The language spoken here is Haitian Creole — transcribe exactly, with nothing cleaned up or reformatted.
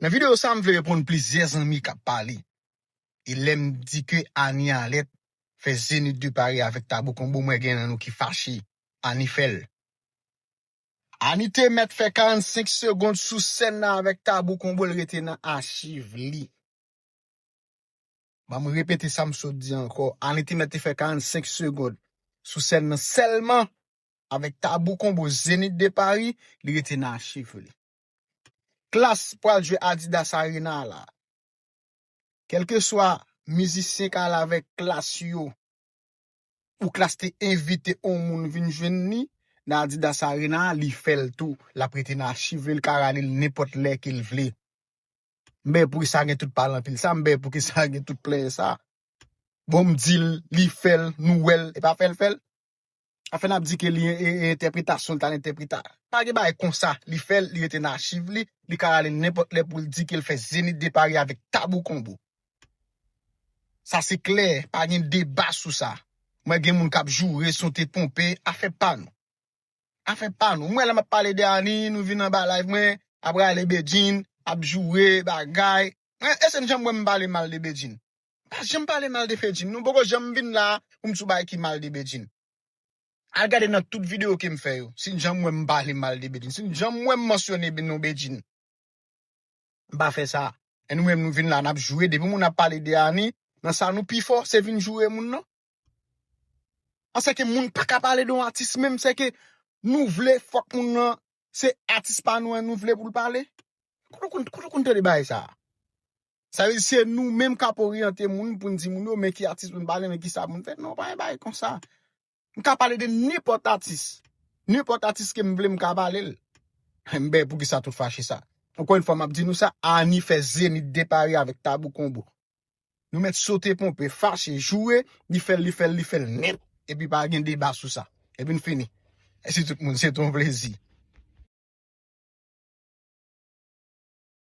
Nan videyo sa, m vle reponn plizyè zanmi k ap pale. E lè m di ke Annie Alerte fè Zénith de Paris avèk Tabou Combo, mwen gen nan nou ki fache. Annie fè l. Annie te mèt fè karannsenk segonn sou sèn nan avèk Tabou Combo, l rete nan achiv li. Ban m repete sa m sot di ankò. Annie te mèt te fè karannsenk segonn sou sèn nan sèlman avèk Tabou Combo Zénith de Paris, li rete nan achiv li. Klass pral jwe Adidas Arena la. Kèlkeswa mizisyen k al avèk Klass yo, ou Klass te envite yon moun vin jwenn li nan Adidas Arena, li fè l tou. L ap rete nan achiv li, l ka rale l nenpòt lè ke l vle. M bèy pou ki sa gen tout pale anpil sa, m bèy pou ki sa gen tout plenyen sa. Bon, m di l, li fè l, nou wè l, e pa fè l fè l. Afè n ap di ke li e, e, entèpretasyon, l t al entèpreta. Pa gen bagay konsa, li fè l, li rete nan achiv li, li ka rale nenpòt lè pou l di ke l fè Zénith de Paris avèk Tabou Combo. Sa se klè, pa gen deba sou sa. Mwen gen moun k ap joure, sote ponpe, afè pa nou. Afè pa nou. Mwen lè m ap pale de Annie, nou vin anba live mwen, ap rale Bedjine, ap joure, bagay. Mwen, èske n janm wè m pale mal de Bedjine? Pa janm pale mal de Bedjine. Nou poko janm vin la pou m sou bagay ki mal de Bedjine. Al gade nan tout videyo ke m fè yo. Si n janm wè m pale mal de Bedjine. Si n janm wè m mansyone non Bedjine. M pa fè sa. E nou menm nou vin la, n ap joure. Depi moun ap pale de Annie, nan sa nou pi fò, se vin joure moun nan. An se ke moun pa ka pale de yon atis menm, se ke nou vle, fòk moun nan, se atis pa nou an nou vle pou l pale. Kote w konn, kote w konn tande bagay sa? Sa vle di se nou menm k ap oryante moun pou n di moun yo, men ki atis pou n pale, men ki sa pou n fè. Non, pa gen bagay konsa. M ka pale de nenpòt atis. Nenpòt atis ke m vle, m ka pale l. M bèy pou ki sa tout fache sa. Ankò yon fwa, m ap di nou sa, Annie fè Zénith de Paris avèk Tabou Combo. Nou mèt sote ponpe, fache, joure, li fè l, li fè l, li fè l nèt. Epi pa gen deba sou sa. Epi n fini. E si tout moun, se te yon plezi.